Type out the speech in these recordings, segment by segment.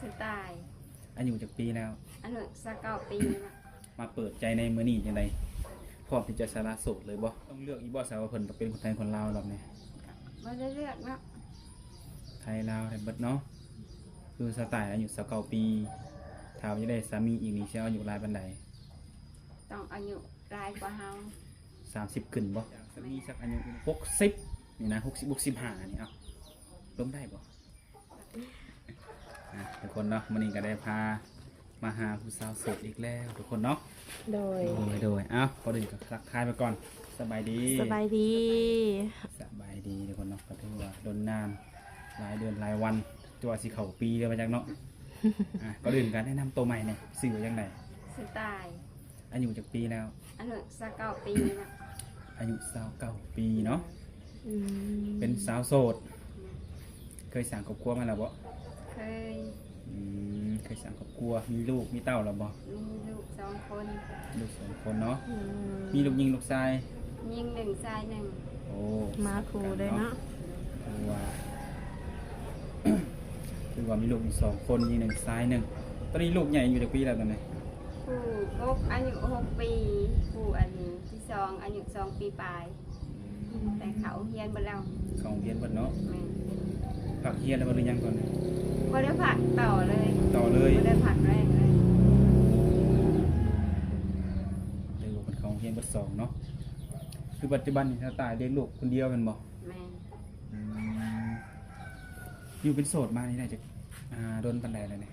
ສະຕາຍ. ອາຍຸຈັກປີແລ້ວ? ອາຍຸຊາວເກົ້າປີແລ້ວ. ມາເປີດໃຈໃນມື້ນີ້ຈັ່ງໃດ? ພ້ອມທີ່ຈະສະຫຼະໂສດເລີຍບໍ່? ຕ້ອງເລືອກອີກບໍ່ ຊະວ່າເພິ່ນຕ້ອງເປັນຄົນໄທຄົນລາວແບບນີ້? ບໍ່ໄດ້ເລືອກເນາະ. ໄທລາວໄດ້ເບິດເນາະ. ຄືສະຕາຍອາຍຸຊາວເກົ້າປີ ຖ້າວ່າຈະໄດ້ສາມີອີກນີ້ ຊິເອົາອາຍຸຫຼາຍປານໃດ? ຕ້ອງອາຍຸຫຼາຍກວ່າເຮົາ. ສາມສິບຂຶ້ນບໍ່? ສາມີສັກອາຍຸ ຫົກສິບນີ້ນະ ຫົກສິບ ຫົກສິບຫ້ານີ້ ເອົາ ລົງໄດ້ບໍ່? ອ່ະ ທຸກຄົນເນາະ ມື້ນີ້ກໍໄດ້ພາມາຫາຜູ້ສາວໂສດອີກແລ້ວທຸກຄົນເນາະ. ໂດຍ ໂດຍ ໂດຍ. ເອົ້າ ກ່ອນອື່ນກໍທັກທາຍໄປກ່ອນ ສະບາຍດີ. ສະບາຍດີ ສະບາຍດີທຸກຄົນເນາະ. ກໍຖືວ່າດົນນານ ຫຼາຍເດືອນຫຼາຍວັນ ຈະວ່າຊິເຂົ້າປີແລ້ວວ່າຈັກເນາະ. ອ່ະ ກ່ອນອື່ນກໍແນະນຳໂຕໃໝ່ແດ່ ຊື່ວ່າຈັ່ງໃດ? ຊື່ຕາຍ. ອາຍຸຈັກປີແລ້ວ? ອາຍຸຊາວເກົ້າປີແລ້ວ. ອາຍຸຊາວເກົ້າປີເນາະ. ອືມ ເປັນສາວໂສດ. ເຄີຍສ້າງຄອບຄົວມາແລ້ວບໍ່? ເຄີຍ. ອືມ ເຄີຍສ້າງຄອບຄົວ ມີລູກມີເຕົ້າແລ້ວບໍ່? ມີລູກສອງຄົນ. ລູກສອງຄົນເນາະ. ອືມ ມີລູກຍິງລູກຊາຍ? ຍິງໜຶ່ງ ຊາຍໜຶ່ງ. ໂອ້ ມາຄູ່ເລີຍເນາະ. ຖືວ່າ ຖືວ່າມີລູກຢູ່ສອງຄົນ ຍິງໜຶ່ງ ຊາຍໜຶ່ງ. ຕອນນີ້ລູກໃຫຍ່ອາຍຸຈັກປີແລ້ວຕອນນີ້? ຜູ້ກົກອາຍຸຫົກປີ ຜູ້ອັນທີສອງອາຍຸສອງປີປາຍ. ອືມ ແຕ່ເຂົ້າໂຮງຮຽນເບິດແລ້ວ. ເຂົ້າໂຮງຮຽນເບິດເນາະ. ແມ່ນ. ພັກຮຽນແລ້ວບໍ່ ຫຼືຍັງຕອນນີ້? ບໍ່ໄດ້ພັກ ຕໍ່ເລີຍ. ຕໍ່ເລີຍ ບໍ່ໄດ້ພັກແລງເລີຍ. ຖືວ່າເພິ່ນເຂົ້າໂຮງຮຽນເບິດສອງເນາະ. ຄືປັດຈຸບັນນີ້ສາວຕາຍລ້ຽງລູກຄົນດຽວແມ່ນບໍ່? ແມ່ນ. ອືມ ຢູ່ເປັນໂສດມານີ້ໄດ້ຈັກ ອ່າ ດົນປານໃດແລ້ວນີ້?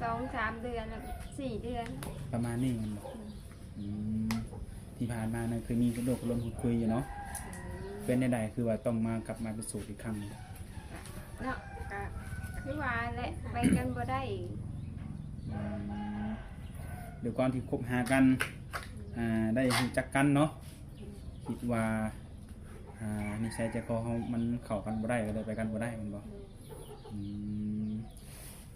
ສອງສາມເດືອນ ສີ່ເດືອນ ປະມານນີ້ແມ່ນບໍ່? ອືມ ອືມ ທີ່ຜ່ານມານັ້ນເຄີຍມີຄົນໂອ້ຄົນລົມຄຸດຄຸຍຢູ່ເນາະ. ອືມ ເປັນແນວໃດ ຄືວ່າຕ້ອງມາ ກັບມາເປັນໂສດອີກຄັ້ງ? ເນາະ ກະຄືວ່າແຫຼະ ໄປກັນບໍ່ໄດ້. ອືມ ດ້ວຍຄວາມທີ່ຄົບຫາກັນ ອ່າ ໄດ້ຮູ້ຈັກກັນເນາະ ຄິດວ່າ ອ່າ ນິໄສໃຈຄໍເຮົາມັນເຂົ້າກັນບໍ່ໄດ້ ກໍເລີຍໄປກັນບໍ່ໄດ້ແມ່ນບໍ່? ອືມ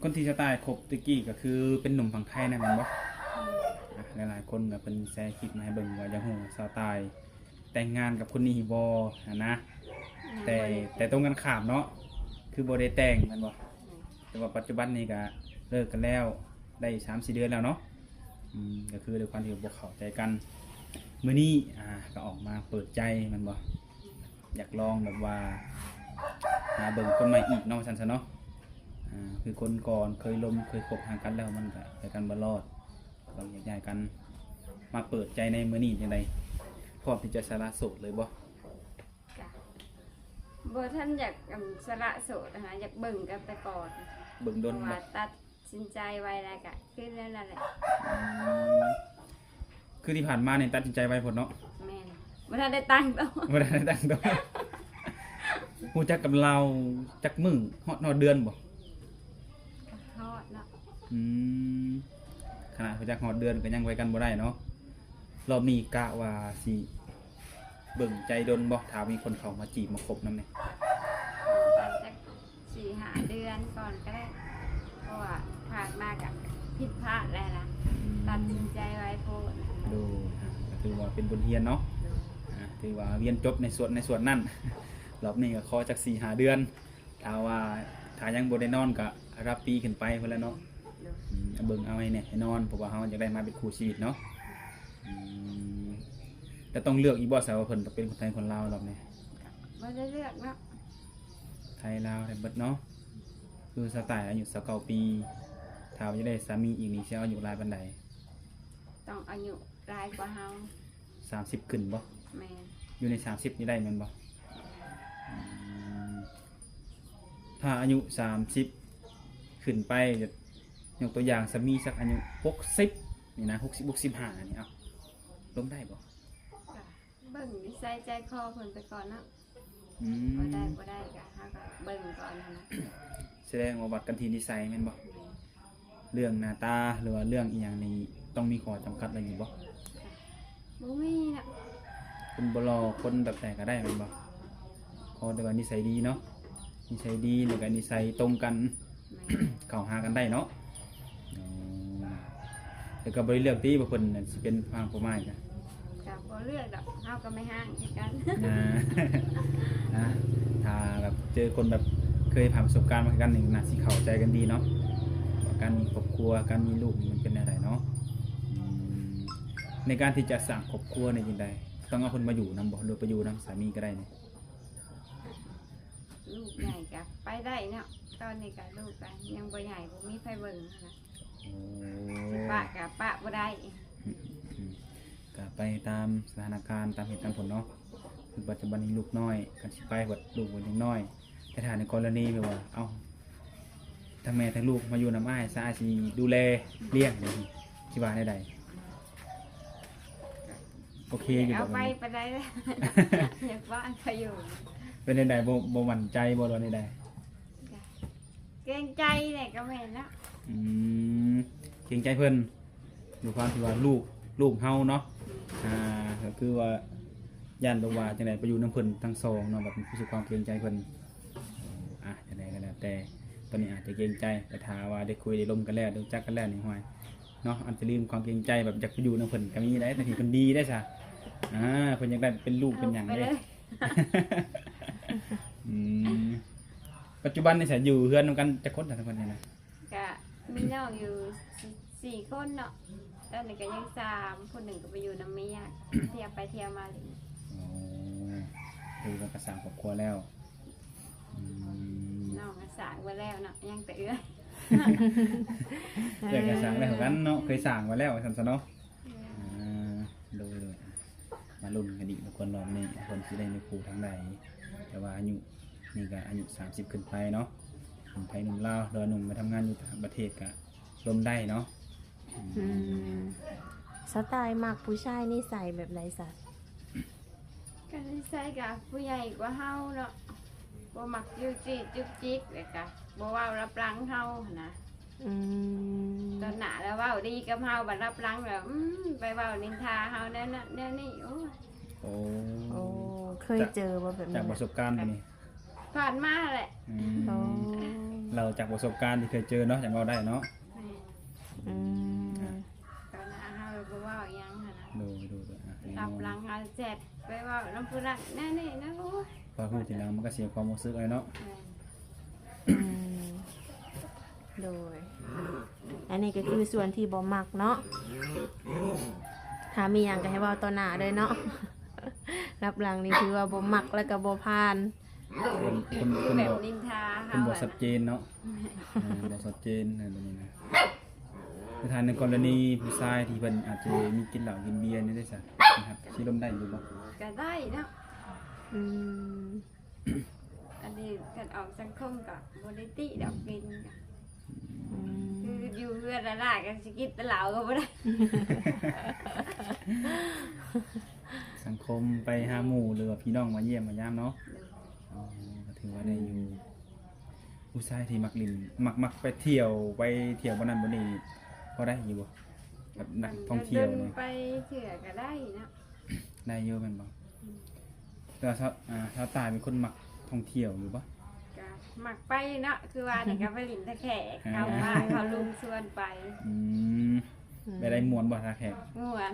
ຄົນທີ່ສາວຕາຍຄົບແຕ່ກີ້ກໍຄືເປັນໜຸ່ມຝັ່ງໄທນັ້ນແມ່ນບໍ່? ອືມ ອ່ະ ຫຼາຍໆຄົນກໍເພິ່ນແຊຄລິບມາໃຫ້ເບິ່ງວ່າຢາກຮູ້ສາວຕາຍແຕ່ງງານກັບຄົນນີ້ບໍ່ຫັ້ນນະ. ແຕ່ ແຕ່ຕົງກັນຂ້າມເນາະ ຄືບໍ່ໄດ້ແຕ່ງແມ່ນບໍ່? ອືມ ແຕ່ວ່າປັດຈຸບັນນີ້ກໍເລີກກັນແລ້ວ ໄດ້ສາມສີ່ເດືອນແລ້ວເນາະ. ອືມ ກໍຄືດ້ວຍຄວາມທີ່ບໍ່ເຂົ້າໃຈກັນ ມື້ນີ້ ອ່າ ກໍອອກມາເປີດໃຈແມ່ນບໍ່? ຢາກລອງແບບວ່າຫາເບິ່ງຄົນໃໝ່ອີກເນາະ ວ່າຊັ້ນຊະເນາະ. ອ່າ ຄືຄົນກ່ອນເຄີຍລົມເຄີຍຄົບຫາກັນແລ້ວ ມັນກໍໄປກັນບໍ່ລອດ ຕ້ອງແຍກຍ້າຍກັນ. ມາເປີດໃຈໃນມື້ນີ້ຈັ່ງໃດ? ພ້ອມທີ່ຈະສະຫຼະໂສດເລີຍບໍ່? ກະບໍ່ທັນຢາກ ອັນ ສະຫຼະໂສດຫັ້ນນະ ຢາກເບິ່ງກັນໄປກ່ອນ. ເບິ່ງດົນບໍ່? ເພາະວ່າຕັດສິນໃຈໄວແລ້ວກະຄືແນວນັ້ນແຫຼະ. ອືມ ຄືທີ່ຜ່ານມານີ້ຕັດສິນໃຈໄວໂພດເນາະ. ແມ່ນ ບໍ່ທັນໄດ້ຕັ້ງໂຕ ບໍ່ທັນໄດ້ຕັ້ງໂຕ. ຮູ້ຈັກກັບລາວຈັກມື້? ຮອດ ຮອດເດືອນບໍ່? ຮອດເນາະ. ອືມ ຂະໜາດຮູ້ຈັກຮອດເດືອນກໍຍັງໄວ້ກັນບໍ່ໄດ້ເນາະ. ລອບນີ້ກະວ່າຊິເບິ່ງໃຈດົນບໍ່ ຖ້າມີຄົນເຂົ້າມາຈີບມາຄົບນຳນີ້? ກໍຈັກສີ່ຫ້າເດືອນກ່ອນກໍໄດ້ ເພາະວ່າຜ່ານມາກໍຜິດພາດແລ້ວນະ. ອືມ ຕັດສິນໃຈໄວໂພດ. ໂດຍ ອ່າ ກໍຖືວ່າເປັນບົດຮຽນເນາະ. ໂດຍ ອ່າ ຖືວ່າຮຽນຈົບໃນສ່ວນ ໃນສ່ວນນັ້ນ. ລອບນີ້ກໍຂໍຈັກສີ່ຫ້າເດືອນ ຖ້າວ່າ ຖ້າຍັງບໍ່ໄດ້ນອນກໍລະດັບປີຂຶ້ນໄປພຸ້ນແຫຼະເນາະ. ໂດຍ ອືມ ເບິ່ງເອົາໃຫ້ແນ່ ໃຫ້ນອນ ເພາະວ່າເຮົາຢາກໄດ້ມາເປັນຄູ່ຊີວິດເນາະ. ອືມ ແຕ່ຕ້ອງເລືອກອີກບໍ່ ຊະວ່າເພິ່ນຕ້ອງເປັນຄົນໄທຄົນລາວແບບນີ້? ບໍ່ໄດ້ເລືອກເນາະ. ໄທລາວໄດ້ເບິດເນາະ. ຄືສະຕາຍອາຍຸຊາວເກົ້າປີ ຖ້າວ່າຈະໄດ້ສາມີອີກນີ້ ຊິເອົາອາຍຸຫຼາຍປານໃດ? ຕ້ອງອາຍຸ ຫຼາຍກວ່າເຮົາ. ສາມສິບຂຶ້ນບໍ່? ແມ່ນ. ຢູ່ໃນສາມສິບນີ້ໄດ້ແມ່ນບໍ່? ອືມ ຖ້າອາຍຸສາມສິບຂຶ້ນໄປ ຍົກຕົວຢ່າງ ສາມີສັກອາຍຸຫົກສິບນີ້ນະ ຫົກສິບ ຫົກສິບຫ້ານີ້ ເອົ້າ ລົງໄດ້ບໍ່? ກະເບິ່ງນິໄສໃຈຄໍເພິ່ນໄປກ່ອນເນາະ. ອືມ ບໍ່ໄດ້ ບໍ່ໄດ້ກະເຮົາກະເບິ່ງກ່ອນຫັ້ນນະ. ສະແດງວ່າວັດກັນທີ່ນິໄສແມ່ນບໍ່? ແມ່ນ. ເລື່ອງໜ້າຕາ ຫຼືວ່າເລື່ອງອີ່ຫຍັງນີ້ ຕ້ອງມີຂໍ້ຈຳກັດຫຍັງຢູ່ບໍ່? ບໍ່ມີນະ. ຄົນບໍ່ຫຼໍ່ ຄົນແບບໃດກໍໄດ້ແມ່ນບໍ່? ຂໍແຕ່ວ່ານິໄສດີເນາະ ນິໄສດີ ແລ້ວກໍນິໄສຕົງກັນ ແມ່ນ ເຂົ້າຫາກັນໄດ້ເນາະ. ອໍ ແຕ່ກໍບໍ່ໄດ້ເລືອກຕິວ່າເພິ່ນຊິເປັນພໍ່ຮ້າງພໍ່ໝ້າຍກະ? ກະບໍ່ເລືອກດອກ ເຮົາກໍແມ່ຮ້າງຄືກັນ. ອ່າ ອ່າ ອ່າ ແບບເຈີຄົນແບບເຄີຍຜ່ານປະສົບການມາຄືກັນນີ້ ໜ້າຊິເຂົ້າໃຈກັນດີເນາະ ວ່າການມີຄອບຄົວ ການມີລູກນີ້ມັນເປັນແນວໃດເນາະ. ອືມ ໃນການທີ່ຈະສ້າງຄອບຄົວນີ້ຈັ່ງໃດ ຕ້ອງເອົາເພິ່ນມາຢູ່ນຳບໍ່ ຫຼືໄປຢູ່ນຳສາມີກໍໄດ້ນີ້? ລູກໃຫຍ່ກໍໄປໄດ້ເນາະ ຕອນນີ້ກໍລູກກໍຍັງບໍ່ໃຫຍ່ ບໍ່ມີໃຜເບິ່ງຫັ້ນນະ. ໂອ້ ຊິປະກໍປະບໍ່ໄດ້. ອືມ ອືມ ກໍໄປຕາມສະຖານະການ ຕາມເຫດຕາມຜົນເນາະ. ຄືປັດຈຸບັນນີ້ລູກນ້ອຍ ຄັນຊິໄປບັດລູກຍັງນ້ອຍ ແຕ່ຖ້າໃນກໍລະນີແບບວ່າ ເອົ້າ ທັງແມ່ທັງລູກມາຢູ່ນຳອ້າຍຊະ ອ້າຍຊິດູແລລ້ຽງ ຊິວ່າແນວໃດ? ໂອເຄຢູ່ບໍ່? ເອົາໄປປານໃດ ຢາກວ່າໄປຢູ່. ເປັນແນວໃດ ບໍ່ ບໍ່ໝັ້ນໃຈບໍ່ ຫຼືວ່າແນວໃດ? ເກງໃຈແຫຼະ ກໍແມ່ນເນາະ. ອືມ ເກງໃຈເພິ່ນ ດ້ວຍຄວາມທີ່ວ່າລູກ ລູກເຮົາເນາະ. ອ່າ ກໍຄືວ່າຢ້ານແບບວ່າຈັ່ງໃດ ໄປຢູ່ນຳເພິ່ນທັງສອງເນາະ ແບບມີຄວາມເກງໃຈເພິ່ນ. ອ່າ ຈັ່ງໃດກໍແລ້ວແຕ່ ຕອນນີ້ອາດຈະເກງໃຈ ແຕ່ຖ້າວ່າໄດ້ຄຸຍໄດ້ລົມກັນແລ້ວ ໄດ້ຮູ້ຈັກກັນແລ້ວນີ້ ຫ້ວຍ ເນາະ ອາດຈະລືມຄວາມເກງໃຈ ແບບຢາກໄປຢູ່ນຳເພິ່ນກໍມີໄດ໋ ທັງທີ່ເພິ່ນດີໄດ໋ຊະ. ອ່າ ເພິ່ນຢາກໄດ້ເປັນລູກເປັນຫຍັງເດ້. ອືມ ປັດຈຸບັນນີ້ຊະ ຢູ່ເຮືອນນຳກັນຈັກຄົນຊະ ທັງເພິ່ນນີ້ນະ? ກະມີນ້ອງຢູ່ສີ່ ສີ່ຄົນເນາະ ຕອນນີ້ກໍຍັງສາມ ຜູ້ໜຶ່ງກໍໄປຢູ່ນຳເມຍ ທ່ຽວໄປທ່ຽວມາເລີຍ. ໂອ້ ຄືວ່າກໍສ້າງຄອບຄົວແລ້ວ. ອືມ ນ້ອງກໍສ້າງໄວ້ແລ້ວເນາະ ຍັງແຕ່ເອື້ອຍ. ເອື້ອຍກໍສ້າງໄດ້ຄືກັນເນາະ ເຄີຍສ້າງໄວ້ແລ້ວວ່າຊັ້ນຊະເນາະ. ແມ່ນ. ອ່າ ໂດຍ ໂດຍ ມາລຸ້ນກັນອີກທຸກຄົນ ລອບນີ້ເພິ່ນຊິໄດ້ເນື້ອຄູ່ທາງໃດ ແຕ່ວ່າອາຍຸນີ້ກໍອາຍຸສາມສິບຂຶ້ນໄປເນາະ ໜຸ່ມໄທໜຸ່ມລາວ ຫຼືວ່າໜຸ່ມໄປທຳງານຢູ່ຕ່າງປະເທດກໍລົມໄດ້ເນາະ. ອືມ ອືມ ສະໄຕລ໌ມັກຜູ້ຊາຍນິໄສແບບໃດຊະ? ກໍນິໄສກໍຜູ້ໃຫຍ່ກວ່າເຮົາເນາະ ບໍ່ມັກຈູ້ຈີ້ຈຸກຈິກ ແລ້ວກໍບໍ່ເວົ້າລັບຫຼັງເຮົາຫັ້ນນະ. ອືມ ຕອນໜ້າລະເວົ້າດີກັບເຮົາ ບັດລັບຫຼັງລະ ອືມ ໄປເວົ້ານິນທາເຮົາແນວນັ້ນແນວນີ້. ໂອ້ ໂອ້ ໂອ້ ເຄີຍເຈີບໍ່ແບບນີ້? ຈາກປະສົບການນີ້ ຜ່ານມາແຫຼະ. ອືມ ໂອ້ ເລົ່າຈາກປະສົບການທີ່ເຄີຍເຈີເນາະ ຈັ່ງເວົ້າໄດ້ເນາະ. ແມ່ນ. ອືມ ອ່າ ຕອນໜ້າເຮົາບໍ່ເວົ້າຫຍັງຫັ້ນນະ. ໂດຍ ໂດຍ ໂດຍ ອ່າ ແນ່ນອນ ລັບຫຼັງເຮົາແຊັດໄປເວົ້ານຳຜູ້ນັ້ນແນວນີ້ນະ. ໂອ້ຍ ພໍຮູ້ທີຫຼັງມັນກໍເສຍຄວາມຮູ້ສຶກແລ້ວເນາະ. ແມ່ນ. ອືມ ໂດຍ ອັນນີ້ກໍຄືສ່ວນທີ່ບໍ່ມັກເນາະ ຖ້າມີຫຍັງກໍໃຫ້ເວົ້າຕໍ່ໜ້າເລີຍເນາະ ລັບຫຼັງນີ້ຖືວ່າບໍ່ມັກ ແລ້ວກໍບໍ່ຜ່ານ. ເພິ່ນ ເພິ່ນ ເພິ່ນ ແບບ ບໍ່ ນິນທາເຮົາ ເພິ່ນບໍ່ຊັດເຈນເນາະ. ເອີ ບໍ່ຊັດເຈນ ເອີ ແບບນີ້ນະ. ແຕ່ຖ້າໃນກໍລະນີຜູ້ຊາຍທີ່ເພິ່ນອາດຈະມີກິນເຫຼົ້າກິນເບຍນີ້ເດ້ຊະ ຊິລົມໄດ້ຢູ່ບໍ່? ກໍໄດ້ເນາະ. ອືມ ອັນນີ້ຄັນອອກສັງຄົມກໍບໍ່ໄດ້ຕິດອກ ກິນກໍ ອືມ ຄືຢູ່ເຮືອນຫຼາຍໆ ກໍຊິກິນແຕ່ເຫຼົ້າກໍບໍ່ໄດ້. ສັງຄົມໄປຫາໝູ່ ຫຼືວ່າພີ່ນ້ອງມາຢ້ຽມມາຢາມເນາະ. ໂດຍ. ອໍ ກໍຖືວ່າໄດ້ຢູ່. ອືມ ຜູ້ຊາຍທີ່ມັກຫຼິ້ນ ມັກ ມັກໄປທ່ຽວ ໄປທ່ຽວບ່ອນນັ້ນບ່ອນນີ້ ພໍໄດ້ຢູ່ບໍ່? ແບບນັກທ່ອງທ່ຽວນີ້ ໄປເທື່ອກໍໄດ້ເນາະ. ໄດ້ຢູ່ແມ່ນບໍ່? ອືມ ແຕ່ວ່າຊາວ ອ່າ ຊາວຕາຍເປັນຄົນມັກທ່ອງທ່ຽວຢູ່ບໍ່? ກໍມັກໄປເນາະ ຄືວ່ານີ້ກໍໄປຫຼິ້ນທ່າແຂກ ອ່າ ເຂົາວ່າເຂົາລຸງຊວນໄປ. ອືມ ອືມ ໄປໄດ້ມ່ວນບໍ່ທ່າແຂກ? ມ່ວນ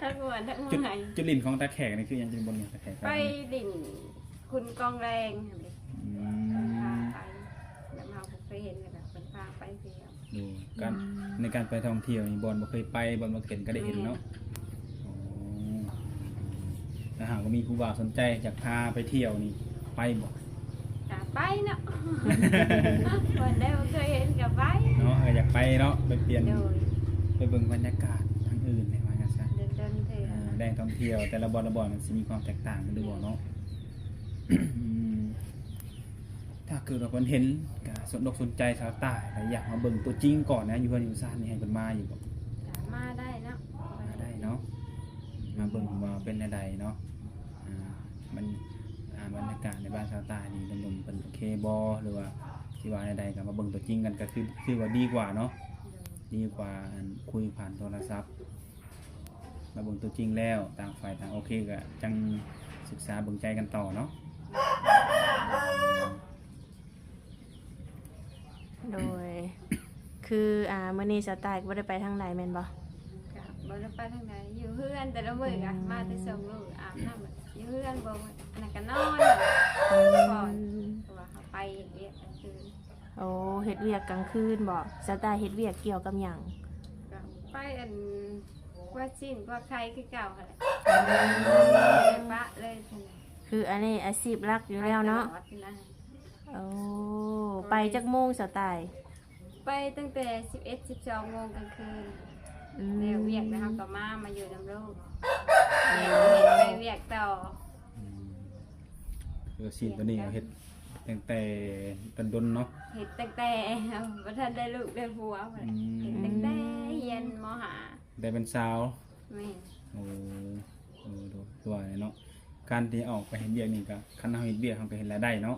ທັງມ່ວນທັງເມື່ອຍ. ຈຸດ ຈຸດຫຼິ້ນຂອງທ່າແຂກນີ້ຄືຫຍັງ? ຈຸດບ່ອນຫຼິ້ນທ່າແຂກ ໄປຫຼິ້ນຂຸນກອງແລງຫັ້ນເດ. ອືມ ເພິ່ນພາໄປ ແບບເຮົາບໍ່ເຄີຍເຫັນ ແລ້ວກໍເພິ່ນພາໄປທ່ຽວ. ໂດຍ ການ ອືມ ໃນການໄປທ່ອງທ່ຽວນີ້ ບ່ອນບໍ່ເຄີຍໄປ ບ່ອນບໍ່ເຫັນກໍໄດ້ເຫັນເນາະ. ແມ່ນ. ອໍ ຖ້າຫາກວ່າມີຜູ້ບ່າວສົນໃຈຢາກພາໄປທ່ຽວນີ້ ໄປບໍ່? ກໍໄປເນາະ ບ່ອນໃດບໍ່ເຄີຍເຫັນກໍໄປເນາະ. ກໍຢາກໄປເນາະ ໄປປ່ຽນ ໂດຍ ໄປເບິ່ງບັນຍາກາດທາງອື່ນແດ່ ວ່າຊັ້ນຊະ. ດນໆເທື່ອ ອ່າ ແຫຼ່ງທ່ອງທ່ຽວແຕ່ລະບ່ອນລະບ່ອນມັນຊິມີຄວາມແຕກຕ່າງກັນຫຼືບໍ່ເນາະ? ອືມ ຖ້າເກີດວ່າເພິ່ນເຫັນ ກໍສົນອົກສົນໃຈຊາວຕາຍ ແລະ ຢາກມາເບິ່ງຕົວຈິງກ່ອນນະ ຢູ່ເຮືອນຢູ່ຊານນີ້ ໃຫ້ເພິ່ນມາຢູ່ບໍ່? ກໍມາໄດ້ເນາະ ມາໄດ້ເນາະ ມາເບິ່ງວ່າເປັນແນວໃດເນາະ. ອ່າ ມັນ ອ່າ ບັນຍາກາດໃນບ້ານຊາວຕາຍນີ້ ໜຸ່ມໆເພິ່ນໂອເຄບໍ່ ຫຼືວ່າຊິວ່າແນວໃດ ກໍມາເບິ່ງຕົວຈິງກັນ ກໍຄື ຄືວ່າດີກວ່າເນາະ. ໂດຍ. ດີກວ່າ ອັນ ຄຸຍຜ່ານໂທລະສັບ. ມາເບິ່ງຕົວຈິງແລ້ວ ຕ່າງຝ່າຍຕ່າງໂອເຄ ກໍຈັ່ງສຶກສາເບິ່ງໃຈກັນຕໍ່ເນາະ. ໂດຍ ຄື ອ່າ ມື້ນີ້ສາວຕາຍກໍບໍ່ໄດ້ໄປທາງໃດແມ່ນບໍ່? ກໍບໍ່ໄດ້ໄປທາງໃດ ຢູ່ເຮືອນ ແຕ່ລະມື້ກໍ ອືມ ມາແຕ່ສົ່ງລູກອາບນ້ຳ ຢູ່ເຮືອນ ບໍ່ ອັນນັ້ນກໍນອນ. ອືມ ເຮັດວຽກກາງຄືນບໍ? ສາວຕາຍເຮັດວຽກກ່ຽວກັບຫຍັງ? ກໍໄປອັນ ກວາດຊີ້ນກວາດໄຂ່ຄືເກົ່າຫັ້ນແຫຼະ ບໍ່ໄດ້ປະເລີຍ. ຄືອັນນີ້ອາຊີບຫຼັກຢູ່ແລ້ວເນາະ. ໄປຕະຫຼອດນະ. ໂອ້ ໄປຈັກໂມງສາວຕາຍ? ໄປຕັ້ງແຕ່ສິບເອັດ ສິບສອງໂມງກາງຄືນ. ອືມ ແລ້ວວຽກແລ້ວເຮົາກໍມາ ມາຢູ່ນຳລູກ ແລ້ວເຮັດໄປວຽກຕໍ່. ອືມ ຄືຊີ້ນໂຕນີ້ເຮັດຕັ້ງແຕ່ດົນໆເນາະ. ເຮັດຕັ້ງແຕ່ບໍ່ທັນໄດ້ລູກໄດ້ຜົວ. ອືມ ເຮັດຕັ້ງແຕ່ຮຽນ ມໍຫ້າ ໄດ້ເປັນສາວ. ແມ່ນ. ໂອ້ ເອີ ຄືວ່າແຫຼະເນາະ ການທີ່ອອກໄປເຮັດວຽກນີ້ກໍ ຄັນເຮົາເຮັດວຽກເຮົາກໍເຮັດລາຍໄດ້ເນາະ.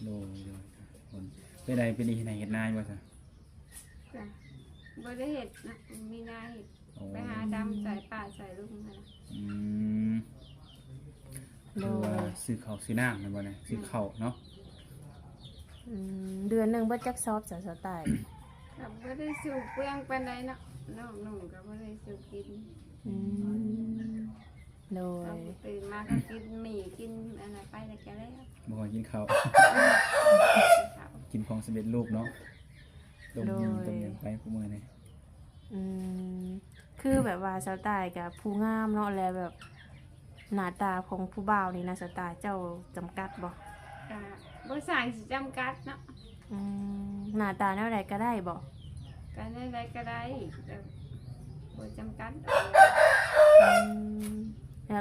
ໂດຍ ໂດຍ ເປັນໃດປີນີ້ເຮັດໄຮ່ເຮັດນາຢູ່ບໍ່ຊະ? ກະບໍ່ໄດ້ເຮັດນະ ມີນາເຮັດ. ໂອ້ ໄປຫາດຳຊ່ອຍປ້າຊ່ອຍລຸງຫັ້ນນະ. ອືມ ໂດຍ ຄືວ່າຊື້ເຂົ້າຊື້ນ້ຳແມ່ນບໍ່ນະ? ຊື້ເຂົ້າເນາະ. ອືມ ເດືອນໜຶ່ງເບິດຈັກຊອບສາວຕາຍ? ກໍບໍ່ໄດ້ສູ້ເປືອງປານໃດເນາະ ນ້ອງໜຸ່ມກໍບໍ່ໄດ້ສູ້ກິນ. ອືມ ໂດຍ ເຮົາຕື່ນມາກໍກິນໝີ່ ກິນອັນນັ້ນໄປແລ້ວກໍແລ້ວ ບໍ່ຄ່ອຍກິນເຂົ້າ ກິນຂອງສຳເລັດຮູບເນາະ. ຕົ້ມຫຍັງ ໂດຍ ຕົ້ມຫຍັງໄປຄູ່ມື້ນີ້. ອືມ ຄືແບບວ່າສາວຕາຍກໍຜູ້ງາມເນາະ ແລະແບບໜ້າຕາຂອງຜູ້ບ່າວນີ້ນະ ສາວຕາຍເຈົ້າຈຳກັດບໍ່? ກະບໍ່ສ້າງຊິຈຳກັດເນາະ. ອືມ ໜ້າຕາແນວໃດກໍໄດ້ບໍ່? ກໍແນວໃດກໍໄດ້ ແຕ່ບໍ່ຈຳກັດ. ອື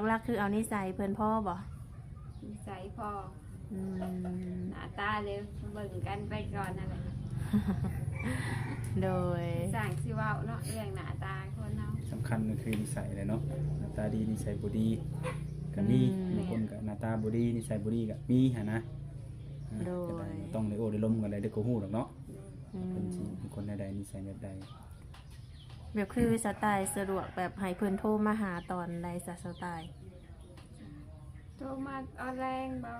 ມ ຫຼັກໆຄືເອົານິໄສເພິ່ນພໍບໍ່? ນິໄສພໍ. ອືມ ໜ້າຕາເລີຍເບິ່ງກັນໄປກ່ອນນັ້ນແຫຼະ. ໂດຍ ສ້າງຊິເວົ້າເນາະ ເລື່ອງໜ້າຕາຄົນເຮົາ ສຳຄັນກໍຄືນິໄສແຫຼະເນາະ. ໜ້າຕາດີນິໄສບໍ່ດີກໍມີ. ອືມ ບາງຄົນກໍໜ້າຕາບໍ່ດີນິໄສບໍ່ດີກໍມີຫັ້ນນະ. ໂດຍ ກໍຕ້ອງໄດ້ໂອ້ໄດ້ລົມກັນ ແລ້ວກໍຮູ້ດອກເນາະ. ອືມ ເພິ່ນຊິເປັນຄົນແນວໃດ ນິໄສແບບໃດ. ແບບຄືສາວຕາຍສະດວກແບບໃຫ້ເພິ່ນໂທມາຫາຕອນໃດຊະ ສາວຕາຍ? ໂທມາອອນແລງບໍ?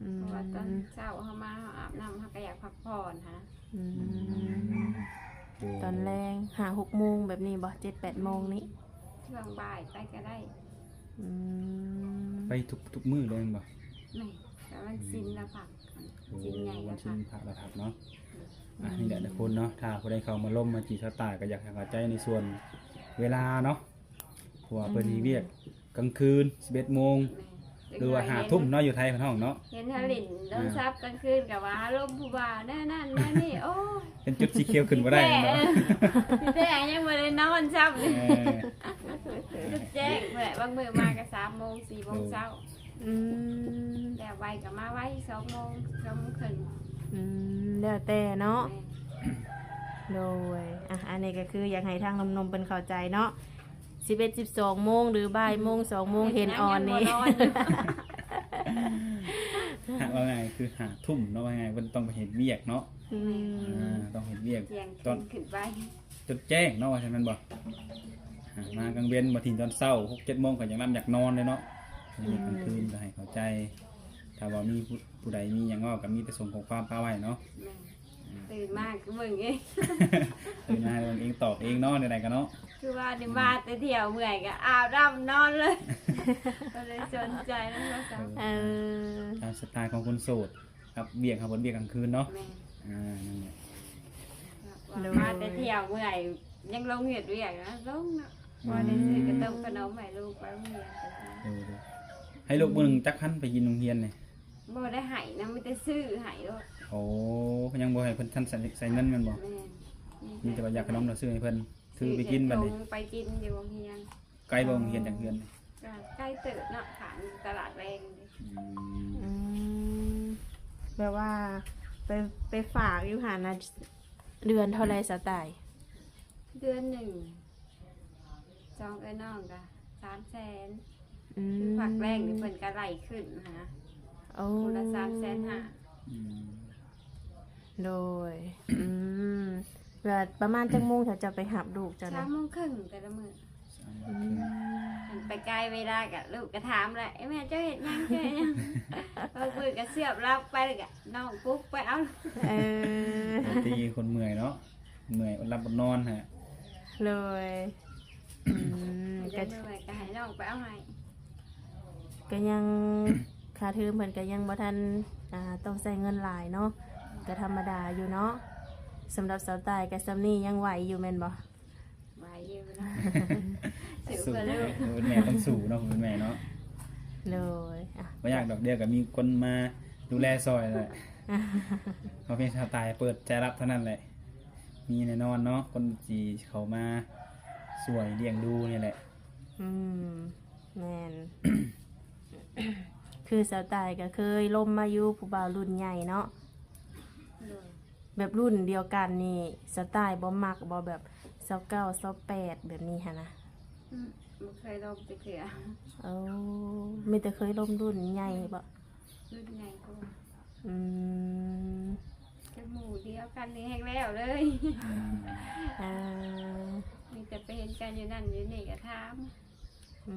ອືມ ເພາະວ່າຕອນເຊົ້າເຮົາມາ ເຮົາອາບນ້ຳ ເຮົາກໍຢາກພັກຜ່ອນຫັ້ນນະ. ອືມ ໂດຍ ຕອນແລງຫ້າຫົກໂມງແບບນີ້ບໍ? ເຈັດແປດໂມງນີ້ ຊ່ວງບ່າຍໄປກໍໄດ້. ອືມ ໄປທຸກ ທຸກມື້ເລີຍແມ່ນບໍ່? ແມ່ນ ກໍວັນສິນລະພັກ. ໂອ້ ສິນໃຫຍ່ລະພັກ ວັນສິນພະລະພັກເນາະ. ອືມ ອ່ະ ນີ້ແຫຼະທຸກຄົນເນາະ ຖ້າຜູ້ໃດເຂົ້າມາລົມມາຈີບສາວຕາຍ ກໍຢາກໃຫ້ເຂົ້າໃຈໃນສ່ວນເວລາເນາະ. ເພາະວ່າເພິ່ນມີວຽກກາງຄືນ ສິບເອັດໂມງ ແມ່ນ ຫຼືວ່າຫ້າທຸ່ມເນາະ ຢູ່ໄທເພິ່ນຮ້ອງເນາະ. ເຫັນເຮົາຫຼິ້ນໂທລະສັບກາງຄືນກໍວ່າເຮົາລົມຜູ້ບ່າວແນວນັ້ນແນວນີ້. ໂອ້ຍ ເປັນຈຸດສີຂຽວຂຶ້ນບໍ່ໄດ້ແມ່ນບໍ່? ທີ່ແທ້ຍັງບໍ່ໄດ້ນອນຊ້ຳ. ເອີ ຈຸດແຈ້ງແຫຼະ ບາງມື້ມາກໍສາມໂມງ ສີ່ໂມງເຊົ້າ. ອືມ ແລ້ວໄວກໍມາໄວ ສອງໂມງ ສອງໂມງເຄິ່ງ. ອືມ ແລ້ວແຕ່ເນາະ. ແມ່ນ. ໂດຍ ອ່ະ ອັນນີ້ກໍຄືຢາກໃຫ້ທາງໜຸ່ມໆເພິ່ນເຂົ້າໃຈເນາະ. ສິບເອັດ ສິບສອງໂມງ ຫຼືບ່າຍໂມງ ສອງໂມງ ເຫັນອອນນີ້ ເຮັດຫຍັງຍັງບໍ່ນອນຢູ່. ຫາ ເວົ້າງ່າຍຄືຫ້າທຸ່ມເນາະ ວ່າງ່າຍເພິ່ນຕ້ອງໄປເຮັດວຽກເນາະ. ອືມ ອ່າ ຕ້ອງເຮັດວຽກຕອນຂຶ້ນໄປ ຈົນແຈ້ງເນາະ ວ່າຊັ້ນແມ່ນບໍ່? ຫາ ມາກາງເວັນ ມາຖິງຕອນເຊົ້າ ຫົກເຈັດໂມງ ກໍຢາກຫຼັບຢາກນອນເດ້ເນາະ. ເຮັດກາງຄືນກໍໃຫ້ເຂົ້າໃຈ ຖ້າວ່າມີຜູ້ ຜູ້ໃດມີຫຍັງເວົ້າກໍມີແຕ່ສົ່ງຂໍ້ຄວາມປະໄວ້ເນາະ. ແມ່ນ. ອ່າ ຕື່ນມາກໍເບິ່ງເອງ ຕື່ນມາເບິ່ງເອງ ຕອບເອງເນາະ ແນວໃດກໍເນາະ. ຄືວ່ານີ້ມາແຕ່ທ່ຽວ ເມື່ອຍກໍອາບນ້ຳນອນເລີຍ ບໍ່ໄດ້ສົນໃຈນຳໂທລະສັບ. ເອີ ຕາມສະໄຕຂອງຄົນໂສດ ກັບວຽກເຮົາເປັນວຽກກາງຄືນເນາະ. ແມ່ນ. ອ່າ ນັ້ນແຫຼະ ໂດຍ ມາແຕ່ທ່ຽວ ເມື່ອຍ ຍັງລົງເຮັດວຽກນະ ລົງເນາະ. ອືມ ພໍໄດ້ຊື້ຂະໜົມຂະໜົມໃຫ້ລູກໄປໂຮງຮຽນ. ໂດຍ ໂດຍ ໃຫ້ລູກມື້ໜຶ່ງຈັກພັນໄປກິນໂຮງຮຽນນີ້? ບໍ່ໄດ້ໃຫ້ນະ ມີແຕ່ຊື້ໃຫ້ໂລດ. ໂອ້ ຍັງບໍ່ໃຫ້ເພິ່ນທັນໃຊ້ ໃຊ້ເງິນແມ່ນບໍ່? ແມ່ນ. ມີແຕ່ວ່າຢາກຂະໜົມລະຊື້ໃຫ້ເພິ່ນ ຖືໄປກິນບັດນີ້ ໄປກິນຢູ່ໂຮງຮຽນ. ໄກບໍ່ໂຮງຮຽນຈາກເຮືອນ? ກໍໄກເຕີບເນາະ ຂ້າງຕະຫຼາດແລງເດ້. ອືມ ອືມ ແບບວ່າໄປ ໄປຝາກຢູ່ຫັ້ນນະ ເດືອນເທົ່າໃດສະຕາຍ? ເດືອນໜຶ່ງ ສອງເອື້ອຍນ້ອງກໍສາມແສນ. ອືມ ຄືພັກແລງນີ້ເພິ່ນກໍໄລ່ຂຶ້ນຫັ້ນນະ. ໂອ້ ຜູ້ລະສາມແສນຫ້າ. ອືມ ໂດຍ ອືມ ແລ້ວປະມານຈັກໂມງເຈົ້າ ເຈົ້າໄປຮັບລູກເຈົ້ານະ? ສາມໂມງເຄິ່ງແຕ່ລະມື້. ສາມໂມງເຄິ່ງ ອືມ ໄປໄກເວລາກໍລູກກໍຖາມແຫຼະ ເອີ ແມ່ເຈົ້າເຮັດຫຍັງ ເຈົ້າເຮັດຫຍັງ? ບາງມື້ກໍສຽບຫຼັບໄປ ແລ້ວກໍນ້ອງປຸກໄປເອົາ. ເອີ ບາງທີຄົນເມື່ອຍເນາະ ເມື່ອຍ ອົດຫຼັບອົດນອນຫັ້ນ. ໂດຍ ອືມ ກໍເມື່ອຍກໍໃຫ້ນ້ອງໄປເອົາໃຫ້. ກໍຍັງ ຄ ຄ່າເທີມເພິ່ນກໍຍັງບໍ່ທັນ ອ່າ ຕ້ອງໃຊ້ເງິນຫຼາຍເນາະ ກໍທຳມະດາຢູ່ເນາະ. ສຳລັບສາວຕ່າຍກໍສ່ຳນີ້ຍັງໄຫວຢູ່ແມ່ນບໍ່? ໄຫວຢູ່ເນາະ. ສູ້ ເປັນແມ່ຕ້ອງສູ້ເນາະ ເປັນແມ່ເນາະ. ໂດຍ ອ່ະ ບໍ່ຍາກດອກ ດຽວກໍມີຄົນມາດູແລຊ່ອຍແຫຼະ. ເພາະພຽງສາວຕ່າຍເປີດໃຈຮັບເທົ່ານັ້ນແຫຼະ ມີແນ່ນອນເນາະ ຄົນທີ່ເຂົ້າມາຊ່ວຍລ້ຽງດູນີ້ແຫຼະ. ອືມ ແມ່ນ ຄືສາວຕ່າຍກໍເຄີຍລົມມາຢູ່ຜູ້ບ່າວລຸ້ນໃຫຍ່ເນາະ. ໂດຍ ແບບລຸ້ນດຽວກັນນີ້ ສາວຕ່າຍບໍ່ມັກບໍ່ ແບບຊາວເກົ້າ ຊາວແປດ ແບບນີ້ຫັ້ນນະ? ອືມ ບໍ່ເຄີຍລົມຈັກເທື່ອ. ໂອ້ ມີແຕ່ເຄີຍລົມລຸ້ນໃຫຍ່ບໍ່? ລຸ້ນໃຫຍ່ກວ່າ. ອືມ ແຕ່ໝູ່ດຽວກັນນີ້ແຮງແລ້ວເລີຍ. ອືມ ເອີ ມີແຕ່ໄປເຫັນກັນຢູ່ນັ້ນຢູ່ນີ້ກໍຖາມ. ອື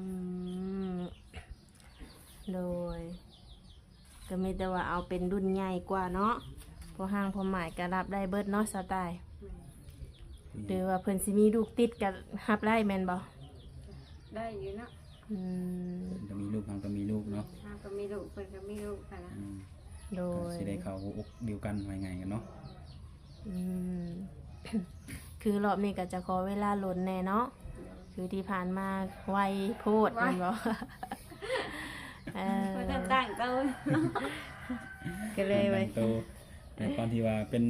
ມ ໂດຍ ກໍມີແຕ່ວ່າເອົາເປັນລຸ້ນໃຫຍ່ກວ່າເນາະ ເພາະຮ່າງເປົ້າໝາຍກໍຮັບໄດ້ເບິດເນາະ ສາວຕ່າຍ. ແມ່ນ ຫຼືວ່າເພິ່ນຊິມີລູກຕິດກໍຮັບໄດ້ແມ່ນບໍ່? ໄດ້ຢູ່ເນາະ. ອືມ ເພິ່ນກໍມີລູກ ເຮົາກໍມີລູກເນາະ. ເຮົາກໍມີລູກ ເພິ່ນກໍມີລູກຫັ້ນນະ. ອືມ ໂດຍ ກໍຊິໄດ້ເຂົ້າຫົວອົກດຽວກັນ ວ່າງ່າຍກັນເນາະ. ອືມ ຄືລອບນີ້ກໍຈະຂໍເວລາດົນແດ່ເນາະ ຄືທີ່ຜ່ານມາໄວໂພດແມ່ນບໍ່? ເອີ ບໍ່ທັນຕັ້ງໂຕ ກໍເລີຍໄວ ບໍ່ທັນຕັ້ງໂຕ. ໃນຕອນທີ່ວ່າເປັນ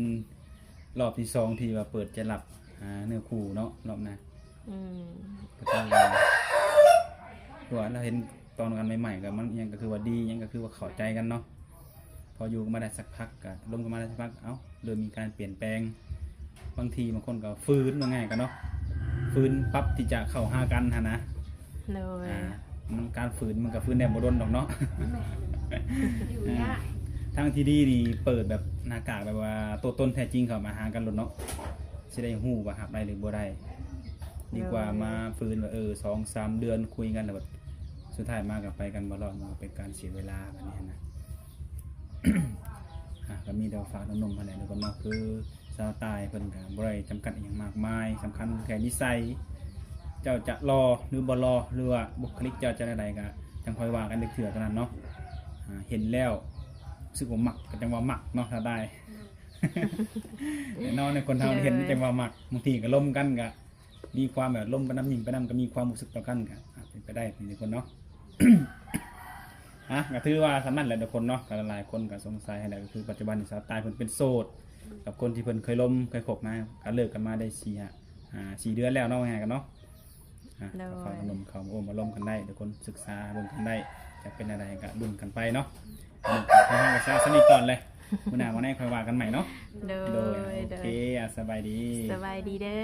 ລອບທີສອງທີ່ວ່າເປີດໃຈຮັບຫາເນື້ອຄູ່ເນາະ ລອບນັ້ນ. ອືມ ກໍຖືວ່າ ຄືວ່າເຮົາເຫັນຕອນກັນໃໝ່ໆ ກໍມັນຫຍັງກໍຄືວ່າດີ ຫຍັງກໍຄືວ່າເຂົ້າໃຈກັນເນາະ. ພໍຢູ່ກັນມາໄດ້ສັກພັກ ກໍລົມກັນມາໄດ້ສັກພັກ ເອົ້າ ເລີ່ມມີການປ່ຽນແປງ. ບາງທີບາງຄົນກໍຝືນ ວ່າງ່າຍກັນເນາະ ຝືນປັບທີ່ຈະເຂົ້າຫາກັນຫັ້ນນະ. ໂດຍ ອ່າ ມັນການຝືນມັນກໍຝືນໄດ້ບໍ່ດົນດອກເນາະ. ແມ່ນ ຢູ່ຍາກ. ອ່າ ທາງທີ່ດີນີ້ເປີດແບບໜ້າກາກ ແບບວ່າຕົວຕົນແທ້ຈິງເຂົ້າມາຫາກັນໂລດເນາະ ຊິໄດ້ຮູ້ວ່າຮັບໄດ້ຫຼືບໍ່ໄດ້. ດີກວ່າ ໂດຍ ມາຝືນວ່າ ເອີ ສອງສາມເດືອນຄຸຍກັນ ແລ້ວບັດສຸດທ້າຍມາກໍໄປກັນບໍ່ລອດ ມັນກໍເປັນການເສຍເວລາແບບນີ້ນະ. ອ່າ ກໍມີແຕ່ວ່າຝາກໜຸ່ມໆ ຫັ້ນແຫຼະທຸກຄົນເນາະ ຄືສາວຕ່າຍເພິ່ນກໍບໍ່ໄດ້ຈຳກັດອີ່ຫຍັງມາກມາຍ ສຳຄັນແຄ່ນິໄສ ເຈົ້າຈະຫຼໍ່ຫຼືບໍ່ຫຼໍ່ ຫຼືວ່າບຸກຄະລິກເຈົ້າຈະແນວໃດ ກໍຈັ່ງຄ່ອຍວ່າກັນເທື່ອເທົ່ານັ້ນເນາະ. ອ່າ ເຫັນແລ້ວຮູ້ສຶກວ່າມັກ ກໍຈັ່ງວ່າມັກເນາະ ສາວຕ່າຍ. ແນ່ນອນ ໃນຄົນເຮົາເຫັນ ໂດຍ ຈັ່ງວ່າມັກ ບາງທີກໍລົມກັນກໍມີຄວາມແບບລົມໄປນຳຍິງໄປນຳ ກໍມີຄວາມຮູ້ສຶກຕໍ່ກັນ ກໍອາດເປັນໄປໄດ້ທຸກຄົນເນາະ. ອ່ະ ກໍຖືວ່າສ່ຳນັ້ນແຫຼະທຸກຄົນເນາະ. ກໍຫຼາຍໆຄົນກໍສົງໄສຫັ້ນແຫຼະ ກໍຄືປັດຈຸບັນນີ້ສາວຕ່າຍເພິ່ນເປັນໂສດ ກັບຄົນທີ່ເພິ່ນເຄີຍລົມເຄີຍຄົບມາ ກໍເລີກກັນມາໄດ້ສີ່ ຫ້າ ອ່າ ສີ່ເດືອນແລ້ວເນາະ ວ່າງ່າຍກັນເນາະ. ອ່ະ ໂດຍ ກໍຝາກໜຸ່ມເຂົ້າມາໂອ້ມາລົມກັນໄດ້ ທຸກຄົນສຶກສາເບິ່ງກັນໄດ້ ຈະເປັນແນວໃດກໍລຸ້ນກັນໄປເນາະ. ມື້ນີ້ກໍຂໍເຮົາກໍຊາສະນິກ່ອນເລີຍ ມື້ໜ້າມື້ໃນຄ່ອຍວ່າກັນໃໝ່ເນາະ. ໂດຍ ໂດຍ ໂອເຄ ໂດຍ ອ່ະ ສະບາຍດີ ສະບາຍດີເດີ.